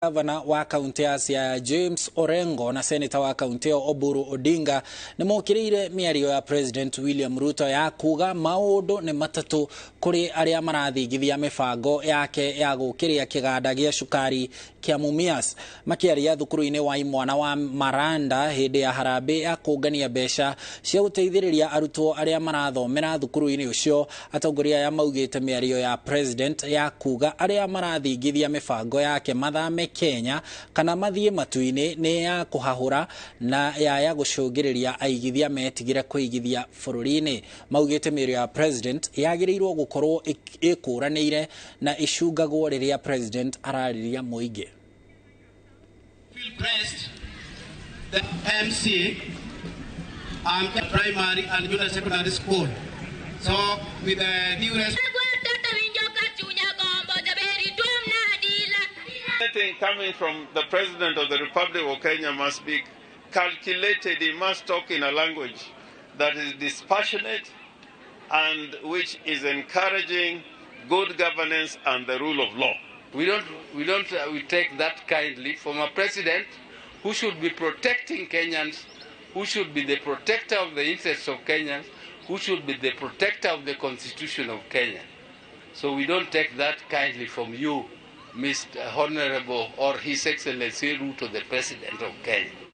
Gavana wa kaunti ya Siaya James Orengo na seneta wa kaunti ĩyo Oburu Odinga nĩ mokĩrĩire mĩario ya President William Ruto ya kuga maũndũ nĩ matatũ kũrĩ arĩa marathingithia mĩbango yake ya gũkĩria kĩganda gĩa cukari kĩa Mumias. Makĩaria thukuru-inĩ wa imwana wa Maranda hĩndĩ ya harambĩ ya kũngania mbeca cia gũteithĩrĩria arutwo arĩa marathomera thukuru-inĩ ũcio, atongoria aya maugĩte mĩario ya President ya kuga arĩa marathingithia mĩbango yake mathame Kenya kana mathiĩ matu-inĩ nĩ ya kũhahũra na yaya gũcũngĩrĩria aigithia metigĩre kũigithia bũrũri-inĩ. Maugĩte mĩario ya President yagĩrĩirwo gũkorwo ĩkũranĩire na ĩcungagwo rĩrĩa President ararĩria mũingĩ. Feel blessed the MC and primary and junior secondary school. So with the due respect. Anything coming from the President of the Republic of Kenya must be calculated. He must talk in a language that is dispassionate and which is encouraging good governance and the rule of law. We don't we take that kindly from a president who should be protecting Kenyans, who should be the protector of the interests of Kenyans, who should be the protector of the constitution of Kenya. So we don't take that kindly from you, Mr. Honorable or His Excellency Ruto, the President of Kenya.